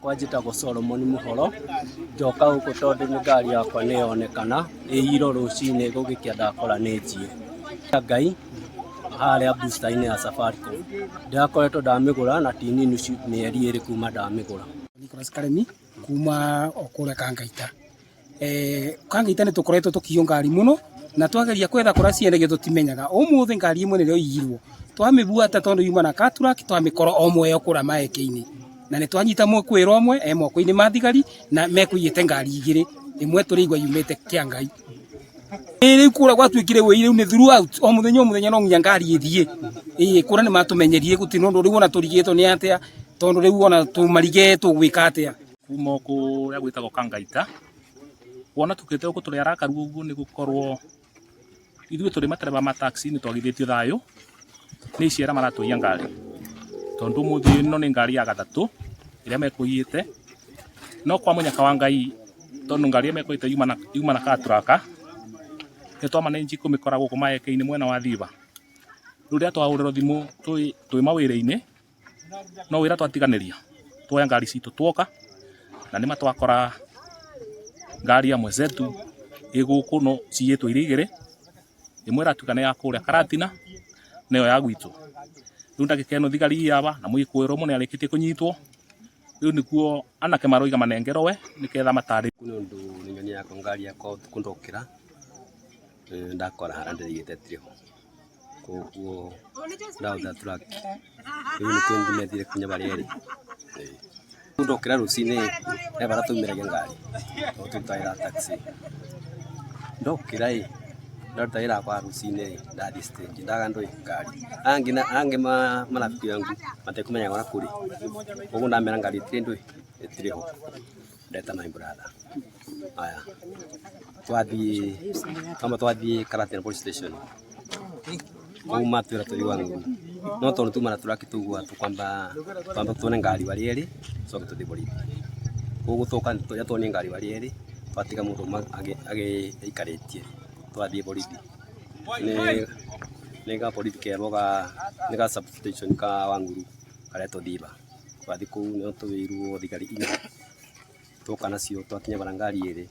Kwa njĩtagwo Solomon Mũhoro, njoka gũkũ tondũ nĩ ngari yakwa nĩ yonekana ĩiyirwo rũcinĩ gũgĩkĩa ndakora nĩ njiĩ. Ngai harĩa booster-inĩ ya Safaricom. Ndĩrakoretwo ndamĩgũra na ti nini mĩeri 2 kuma ndamĩgũra. Nicholas Karemi kuma o kũrĩa Kangaita. Kangaita nĩ tũkoretwo tũkĩiywo ngari mũno na twageria kwetha kũrĩa ciendagio tũtimenyaga. Ũmũthĩ ngari ĩmwe nĩrĩo iyirwo. Twamĩbuata tondũ yuma na Katrak twamĩkora o mweyo kũrĩa Maeke-inĩ. Na nĩ twanyita mũkwĩrwo ũmwe e moko-inĩ ma thigari na mekũiyĩte ngari igĩrĩ, ĩmwe tũraigua yumĩte Kĩangai. Rĩu kũrĩa gwatuĩkire wĩi rĩu nĩ throughout o mũthenya o mũthenya no nginya ngari ĩthiĩ. Ĩĩ kũrĩa nĩ matũmenyerie gũtirĩ ũndũ rĩu ona tũrigĩtwo nĩ atĩa tondũ rĩu ona tũmarige tũgwĩka atĩa. Kuma o kũrĩa gwĩtagwo Kangaita, kuona tũkĩte gũkũ tũrĩ arakaru ũguo nĩ gũkorwo ithuĩ tũrĩ matereba ma taxi nĩ twagithĩtio thayũ nĩ ici arĩa maratũiya ngari, tondũ ũmũthĩ ĩno nĩ ngari ya gatatũ ĩrĩa mekũiyĩte, no kwa mũnyaka wa Ngai tondũ ngari ĩrĩa mekũiyĩte yuma na katuraka, nĩ twamanĩnji kũmĩkora gũkũ Maeke-inĩ mwena wa Thiba. Rĩu rĩrĩa twahũrĩrwo thimũ twĩ mawĩra-inĩ, no wĩra twatiganĩria, tuoya ngari citũ tuoka, na nĩma twakora ngari ya mwenzetu ĩ gũkũ no ciyĩtwo irĩ igĩrĩ, ĩmwe ĩratuĩka nĩ ya kũrĩa Karatina na ĩyo ya gwitũ. Rĩu ndagĩka ĩno thigari i aba na mũgĩkũĩrwo ũmwe nĩ arĩkĩtie kũnyitwo, rĩu nĩkuo anake maroiga manengerwo we nĩgetha matarĩrie. Nĩ ũndũ nĩ nyonia yakwa ngari yakwa ũtukũ ndokĩra, ndakora harĩa ndĩraigĩte ĩtirĩ ho. Koguo ndahũthĩra truck rĩu nĩkĩo ndĩmethire kinya barĩa ĩrĩ. Ndokĩra rũcinĩ he barĩa twaumĩragia ngari tondũ tũrutaga wĩra wa taxi. Ndokĩra ĩ, ndaruta wĩra wakwa wa rũcinĩ ĩ, ndathiĩ stage ndaga ndũĩ ngari. Angĩ marafiki yangu matekũmenyaga ũrĩa kũrĩ, koguo ndamera ngari ĩtirĩ ndũĩ, ĩtirĩ ho. Ndeta my brother. Aya, twathiĩ twamba twathiĩ Karatina police station kũu matwĩra tũthiĩ Wang'ũrũ no tondũ tuma na tũraki tũigua tũkwamba twambe tuone ngari barĩa ĩrĩ tũcoke tũthiĩ borithi. Koguo twoka rĩrĩa tuonire ngari barĩa ĩrĩ twatiga mũndũ ũmwe aikarĩtie twathiĩ borithi. Nĩ ga borithi kerwo ga nĩ ga sub station ka Wang'ũrũ karetwo Thiba. Twathiĩ kũu nĩho twĩrirwo thigari inya twoka nacio twakinya bara ngari ĩrĩ.